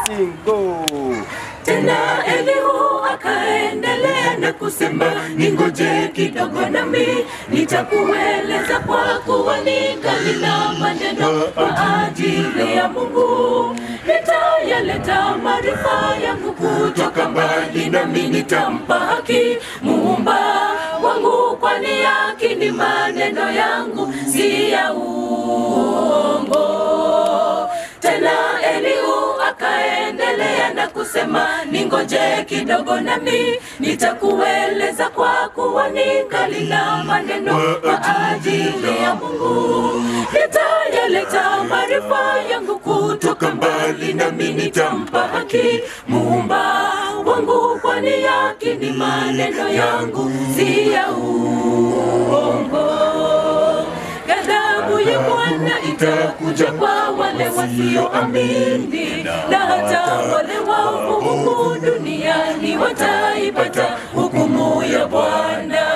Sing, go. Tena Elihu akaendelea na kusema, ningoje kidogo nami nitakueleza, kwa kuwa ningali na maneno kwa ajili ya Mungu. Nitayaleta maarifa yangu kutoka mbali, nami nitampa haki Muumba wangu, kwani haki ni maneno yangu, si ya uongo. Tena Elihu akaendelea na kusema, ningoje kidogo nami nitakueleza, kwa kuwa ningali na maneno kwa ajili ya Mungu. Nitayaleta maarifa yangu kutoka mbali, nami nitampa haki Muumba wangu, kwani haki ni maneno yangu, si ya uongo. Ghadhabu ya Bwana itakuja kwa wale wasioamini, na hata wale waovu huku duniani wataipata hukumu ya Bwana.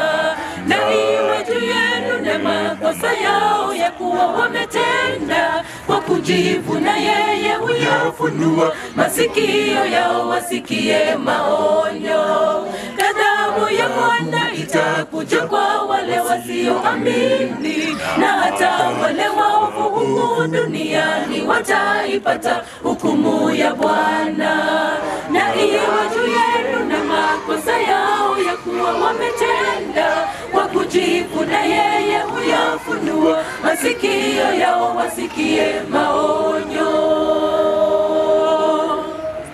Na iwe juu yenu na makosa yao ya kuwa wametenda kwa kujivuna, yeye huyafunua masikio yao wasikie maonyo. Ghadhabu ya Bwana itakuja kwa wale wasioamini, na hata wale waovu huku duniani wataipata hukumu ya Bwana. Na iwe juu yenu na makosa yao ya kuwa wametenda kwa kujivuna, yeye huyafunua masikio yao wasikie maonyo.